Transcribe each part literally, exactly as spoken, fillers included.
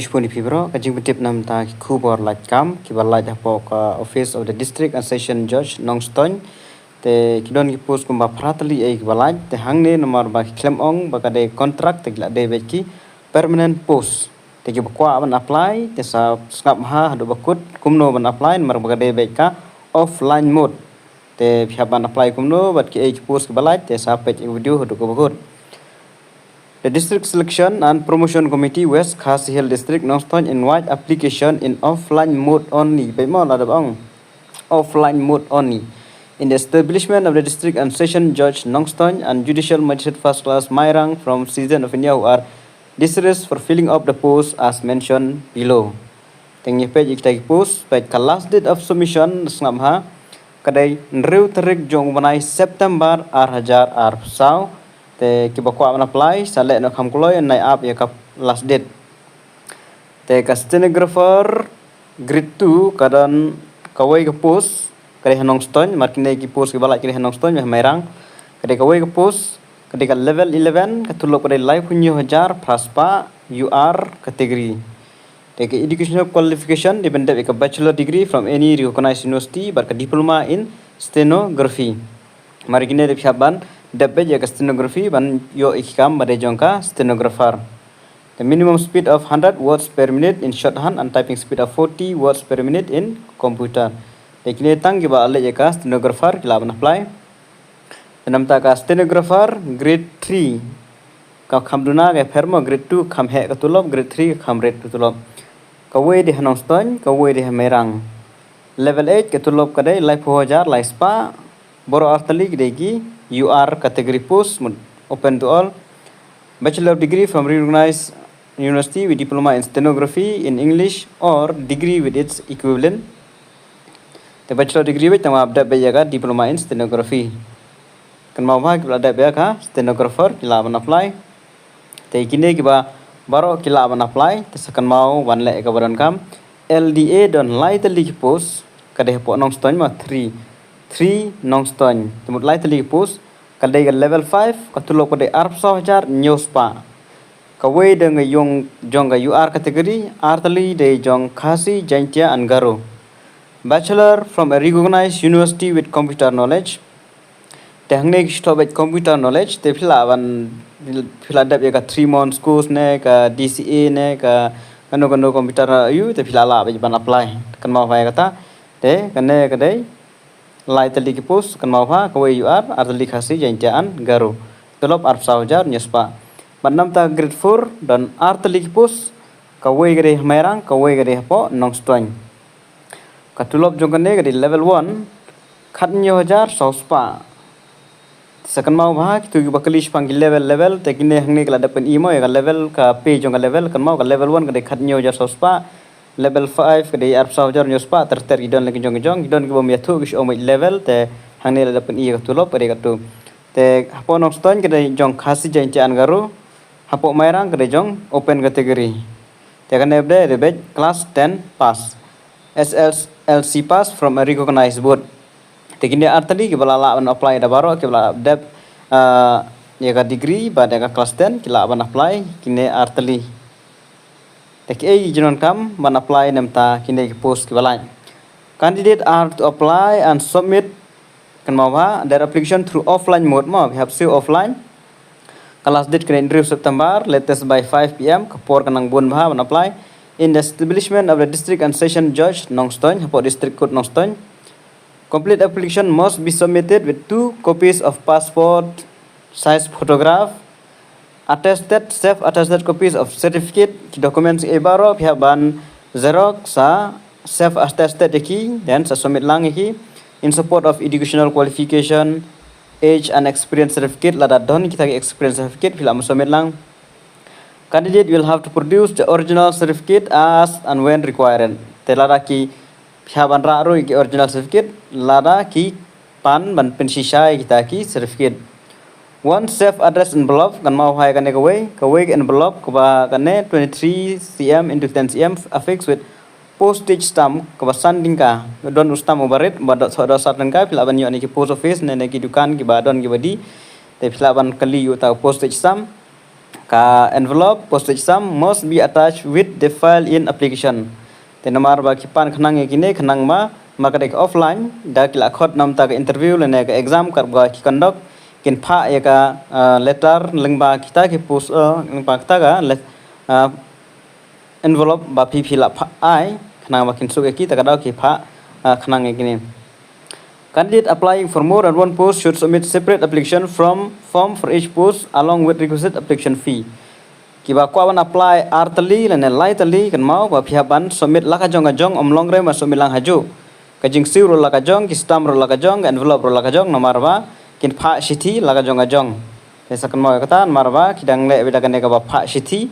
Shibun ïa phi baroh, ka jingpyntip namar ki khubor lait kam kiba lait hapoh ka Office of the District and Session Judge Nongstoiñ. Te ki don ki post kumba phra tylli eh kiba lait, te hangne namar ba ki khlem ong ba ka dei contract, te ki la dei beit ki permanent post. Te kiba kwah ban apply te sa sngap ha haduh ba kut kumno ban apply namar ba ka dei beit ka offline mode. Te phi hap ban apply kumno bad ki eh ki post kiba lait, te sa peit ïa ka video haduh kaba kut. The District Selection and Promotion Committee, West Khasi Hills District, Nongstoiñ, invite application in offline mode only. Peit mo, la dep ong offline mode only. In the establishment of the District and Session Judge Nongstoiñ and Judicial Magistrate First Class Mairang from Citizen of India who are desirous for filling up the post as mentioned below. Te ngin peit ïa kita ki post, peit ka last date of submission sngap ha ka dei hynriew tarik jong u bnai September ar hajar arphew saw. Te kiba kwah ban apply sa leh noh kham kloi, nai ap ïa ka last date. Te ka stenographer grade two ka don kawei ka post ka dei ha Nongstoiñ, namar kine ki post kiba lait ka dei ha Nongstoiñ bad ha Mairang. Ka dei kawei ka post, ka dei ka level eleven, ka tulop ka dei laiphew hynñiew hajar phra spah, U R category. Te ka educational qualification dei ban dep ïa ka bachelor degree from any recognized university bad ka diploma in stenography. Namar kine dei phi hap ban dep beit ïa ka stenography ban ïoh ïa ki kam ba dei jong ka stenographer. The minimum speed of hundred words per minute in shorthand and typing speed of forty words per minute in computer. Te kine tang kiba leh ïa ka stenographer ki lah ban apply. Te namar ka stenographer grade three ka kham duna ka pher mo, grade two kham heh ka tulop, grade three kham rit ka tulop. Kawei dei ha Nongstoiñ, kawei dei ha Mairang. Level eight ka tulop ka dei laiphew hajar lai spah. Baroh artylli ki dei ki U R category post, mut open to all. Bachelor of degree from recognized university with diploma in stenography in English or degree with its equivalent. Te bachelor degree beit tang ba dep beit ïa ka diploma in stenography. Kynmaw ba kiba la dep ïa ka stenographer ki lah ban apply. Te kine kiba baroh ki lah ban apply, te sa kynmaw ban leh ïa kaba donkam. L D A don lai tylli ki post, ka dei hapoh Nongstoiñ mo, three, three Nongstoiñ. Te mut lai tylli ki post, ka dei ka level five, ka tulop ka dei arphew saw hajar hynñiew spah. Kawei dei ka jong, jong ka U R category, artylli dei jong Khasi, Jaintia and Garo. Bachelor from a recognized university with computer knowledge. Te hangne ki shu thoh beit computer knowledge, te phi lah ban, phi lah dep ïa ka three months course ne ka D C A ne ka kano kano computer ïa u, te phi lah lah beit ban apply. Kynmaw ba ïa kata, te kane ka dei lai tylli ki post, kynmaw ba kawei U R, artylli Khasi, Jaintia and Garo. Tulop arphew saw hajar hynñiew spah. Bad namar grade four don artylli ki post, kawei ka dei ha Mairang, kawei ka dei hapoh Nongstoiñ. Ka tulop jong kane ka dei level one, khathynñiew hajar saw spah. Sa kynmaw ba kito kiba kylli shaphang ki level, level, te kine hangne ka la dep pyni mo ïa ka level, ka pay jong ka level, kynmaw ka level one ka dei khathynñiew hajar saw spah, level five ka dei arphew saw hajar hynñiew spah, ter ter ki don la ki jong ki jong, ki don kiba ym ïathuh ki shu ong beit level, te hangne la dep pyni ïa ka tulop ka dei katto. Te hapoh Nongstoiñ ka dei jong Khasi, Jaintia and Garo, hapoh Mairang ka dei jong open category. Te kane ba dei, dei beit class ten pass, S S L C pass from a recognized board. Te kine artylli kiba la lah ban apply da baroh, kiba la dep, ah, ïa ka degree bad ïa ka class ten ki lah ban apply kine artylli. Te kiei ki jingdonkam ban apply namar kine ki post kiba lait. Candidate are to apply and submit, kynmaw ba, their application through offline mode mo, phi hap siew offline. Ka last date ka dei hynriew September, latest by five P M, ka por kan nang bun bha ban apply. In the establishment of the District and Session Judge Nongstoiñ, hapoh District Court Nongstoiñ. Complete application must be submitted with two copies of passport size photograph, attested, self attested copies of certificate, ki documents eh baroh phi hap ban xerox sa self attested ïa ki, then sa submit lang ïa ki, in support of educational qualification, age and experience certificate, lada don kita ki experience certificate phi lah ban submit lang. Candidate will have to produce the original certificate as and when required. Te lada ki phi hap ban rah ruh ïa ki original certificate lada ki pan ban pynshisha ïa kita ki certificate. One self addressed envelope, kynmaw ba ïa kane kawei, kawei ka envelope kaba kane twenty-three C M into ten C M affixed with postage stamp kaba san tyngka, don u stamp uba rit, ba dot sot dot sat tyngka, phi lah ban ïoh na ki post office ne na ki dukan kiba don kiba dih. Te phi lah ban kylli ïa uta u postage stamp. Ka envelope postage stamp must be attached with the file in application. Te namar ba ki pan khnang ïa kine khnang ba, namar ka dei ka offline, da ki la khot namar ka interview lane ka exam katba ki conduct, kin phah ïa ka, ah, letter lyngba kita ki post, ah, lyngba kita ka let-, ah, envelope ba phi phi la phah ai, khnang ba kin suk ïa ki, ta ka daw ki phah, ah, khnang ïa kine. Candidate applying for more than one post should submit separate application from, form for each post along with requisite application fee. Kiba kwah ban apply ar tylli lane lai tylli, kynmaw ba phi hap ban submit la ka jong ka jong, ym long re ban submit lang hajuh. Ka jingsiew ruh la ka jong, ki stamp ruh la ka jong, ka envelope ruh la ka jong, namar ba kin phah shithi la ka jong ka jong. Te sa kynmaw ïa kata, namar ba ki dang leh beit da kane kaba phah shithi.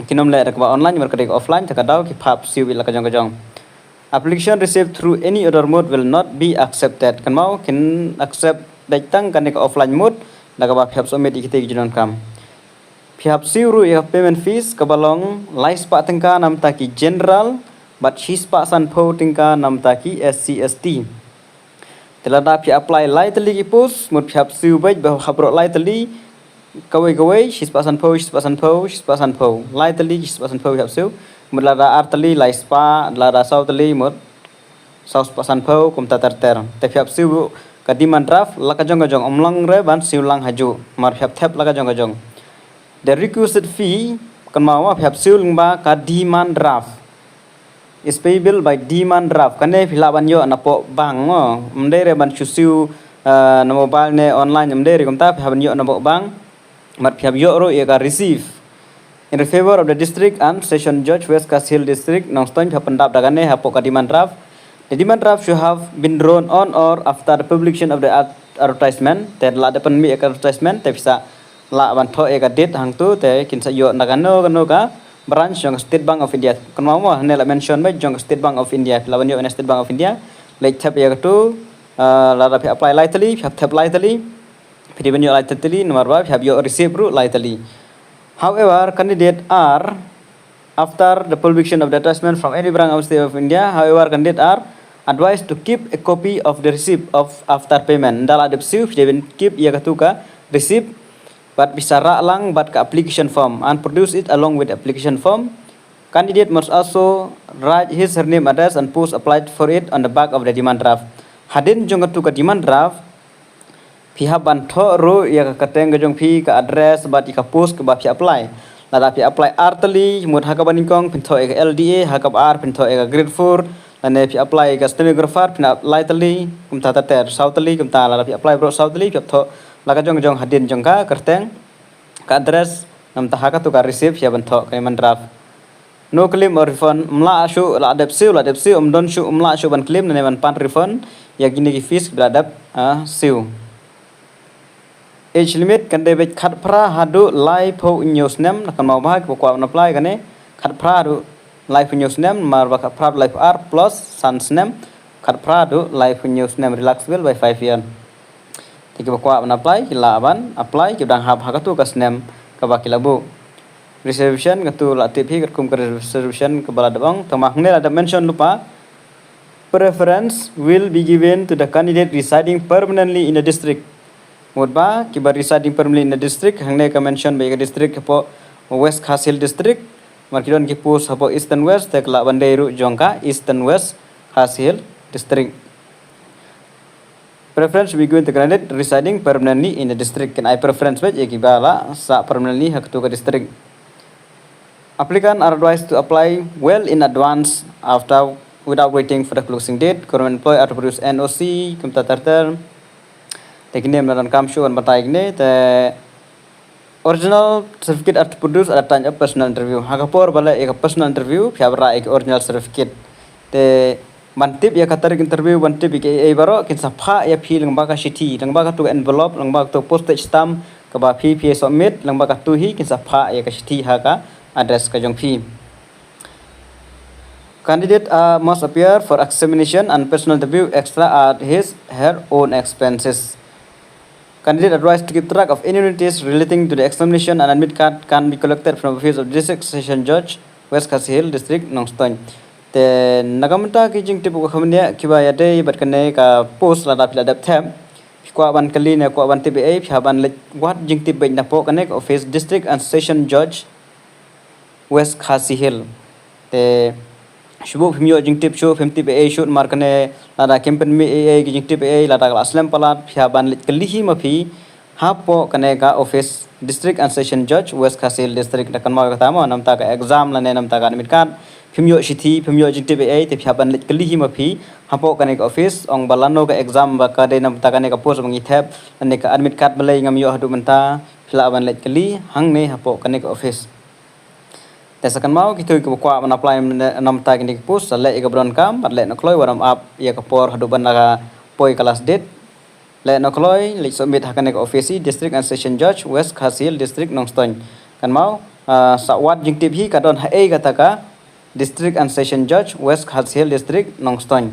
Kin ym leh da kaba online, namar ka dei ka offline, ta ka daw ki phah siew beit la ka jong ka jong. Application received through any other mode will not be accepted. Kynmaw, kin accept beit tang kane ka offline mode, da kaba phi hap submit ïa kita ki jingdonkam. Phi hap siew ruh ïa ka payment fees kaba long lai spah tyngka namar ki general, bad shi spah sanphew tyngka namar ki S C S T. Te lada phi apply lai tylli ki post, mut phi hap siew beit ba hap baroh lai tylli, kawei kawei, shi spah sanphew, shi spah sanphew, shi spah sanphew. Lai tylli, shi spah sanphew phi hap siew. Mut lada ar tylli, lai spah, lada saw tylli, mut saw spah sanphew, kumta ter ter. Te phi hap siew ka demand draft la ka jong ka jong, ym long re ban siew lang hajuh. Namar phi hap thep la ka jong ka jong. The requisite fee, kynmaw ba phi hap siew lyngba ka demand draft. Is payable by demand draft. Kane phi lah ban ïoh napoh bank mo. Ym dei re ban shu siew, eh, na mobile ne online, ym dei re kumta, phi hap ban ïoh napoh bank. Bad phi hap ïoh ruh ïa ka receipt. In the favor of the district and Session Judge, West Khasi Hills District, Nongstoiñ, phi hap pyndap da kane hapoh ka demand draft. The demand draft should have been drawn on or after the publication of the ad-, advertisement. Te la dep pynmih ïa ka advertisement, te phi sa lah ban thoh ïa ka date hangtu, te kin sa ïoh na kano kano ka branch jong ka State Bank of India. Kynmaw mo, hangne la mention beit jong ka State Bank of India. Phi lah ban ïoh na State Bank of India. Leit thep ïa katu, ah, lada phi apply lai tylli, phi hap thep lai tylli. Phi dei ban ïoh lai tylli, namar ba phi hap ïoh receipt ruh lai tylli. However, candidate are, after the publication of the advertisement from any branch of State of India, however, candidate are advised to keep a copy of the receipt of after payment. Ynda la dep siew, phi dei ban keep ïa katu ka receipt, bad phi sa rah lang bad ka application form and produce it along with the application form. Candidate must also write his surname, address and post applied for it on the back of the demand draft. Hadien jong katu ka demand draft, phi hap ban thoh ruh ïa ka kyrteng ka jong phi, ka address bad ïa ka post kaba phi apply. Lada phi apply ar tylli, mut ha kaba nyngkong phin thoh ïa ka L D A, ha kaba ar phin thoh ïa ka grade four, lane phi apply ïa ka stenographer, phin ap-, lai tylli, kumta ter ter, saw tylli, kumta lada phi apply baroh saw tylli, phi hap thoh la ka jong ka jong hadien jong ka kyrteng, ka address, namar ha katu ka receipt phi hap ban thoh ka demand draft. No claim or refund, ym lah shuh, la dep siew, la dep siew, ym don shuh, ym lah shuh ban claim, ne ban pan refund ïa kine ki fees ba la dep, ah, siew. Age limit kan dei beit khatphra haduh laiphew hynñiew snem, na kynmaw ba kiba kwah ban apply kane, khatphra haduh laiphew hynñiew snem, namar ba khatphra haduh laiphew ar plus san snem, khatphra haduh laiphew hynñiew snem, relaxable by five year. Te kiba kwah ban apply, ki lah ban apply, kiba dang hap ha katu ka snem kaba ki la buh. Reservation, katu la tip hi katkum ka reservation kaba la dep ong, tangba hangne la dep mention lypa. Preference will be given to the candidate residing permanently in the district. Mut ba, kiba residing permanently in the district, hangne ka mention ba ïa ka district hapoh West Khasi Hills District, namar ki don ki post hapoh Eastern West, te ka lah ban dei ruh jong ka Eastern West Khasi Hills District. Preference will be given to candidate residing permanently in the district. Kin ai preference beit ïa kiba la sah permanently ha katu ka district. Applicant are advised to apply well in advance after, without waiting for the closing date. Government employee are to produce N O C, kumta ter ter. Te kine ym don kam shuh ban batai kine, te original certificate are to produce at the time of personal interview. Ha ka por ba leh ïa ka personal interview, phi hap rah ïa ka original certificate. Te ban tip ïa ka tarik interview, ban tip ïa ka ei ei baroh, kin sa phah ïa phi lyngba ka shithi, lyngba katu ka envelope, lyngba katu postage stamp, kaba phi phi submit, lyngba katu hi, kin sa phah ïa ka shithi ha ka address ka jong phi. Candidate, uh, must appear for examination and personal interview extra at his, her own expenses. Candidate advised to keep track of any notice relating to the examination and admit card can be collected from office of District Session Judge, West Khasi Hills District, Nongstoiñ. Te na ka bynta ki jingtip ka kham nia kiba ïadei bad kane ka post, lada phi la dep thep, Kwah ban kylli ne kwah ban tip ei ei, phi hap ban leit wad jingtip beit napoh kane ka office District and Session Judge, West Khasi Hills. Te shu buh phim ïoh jingtip shuh, phim tip ei ei shuh namar kane lada kim pynmih ei ei ki jingtip ei ei, lada ka la slem palat, phi hap ban leit kylli hi ma phi hapoh kane ka office District and Session Judge, West Khasi Hills District. Da kynmaw ïa kata mo, namta ka exam lane namta ka admit card phim ïoh shithi, phim ïoh jingtip ei ei, te phi hap ban leit kylli hi ma phi hapoh kane ka office, ong ba lano ka exam ba ka dei namta kane ka post ba ngi thep, lane ka admit card balei ngam ïoh haduh mynta, phi lah ban leit kylli hangne hapoh kane ka office. Te sa kynmaw kito kiba kwah ban apply namta kine ki post, sa leh ïa kaba donkam bad leh na kloi, wat nym ap ïa ka por haduh ban da ka poi ka last date. Leh na kloi, leit submit ha kane ka office, District and Session Judge, West Khasi Hills District, Nongstoiñ. Kynmaw, ah, sa wad jingtip hi ka don ha ei kata ka District and Session Judge, West Khasi Hills District, Nongstoiñ.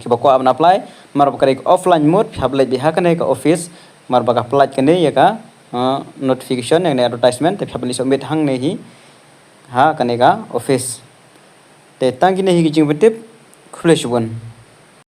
Kiba kwah ban apply, namar ba ka dei offline mode, phi hap leit beit ha kane ka office, namar ba ka pynlait kane ïa ka, ah, notification, ïa kane advertisement, te phi hap leit submit hangne hi ha kane ka office. Te tang kine hi ki jingpyntip, khublei shibun.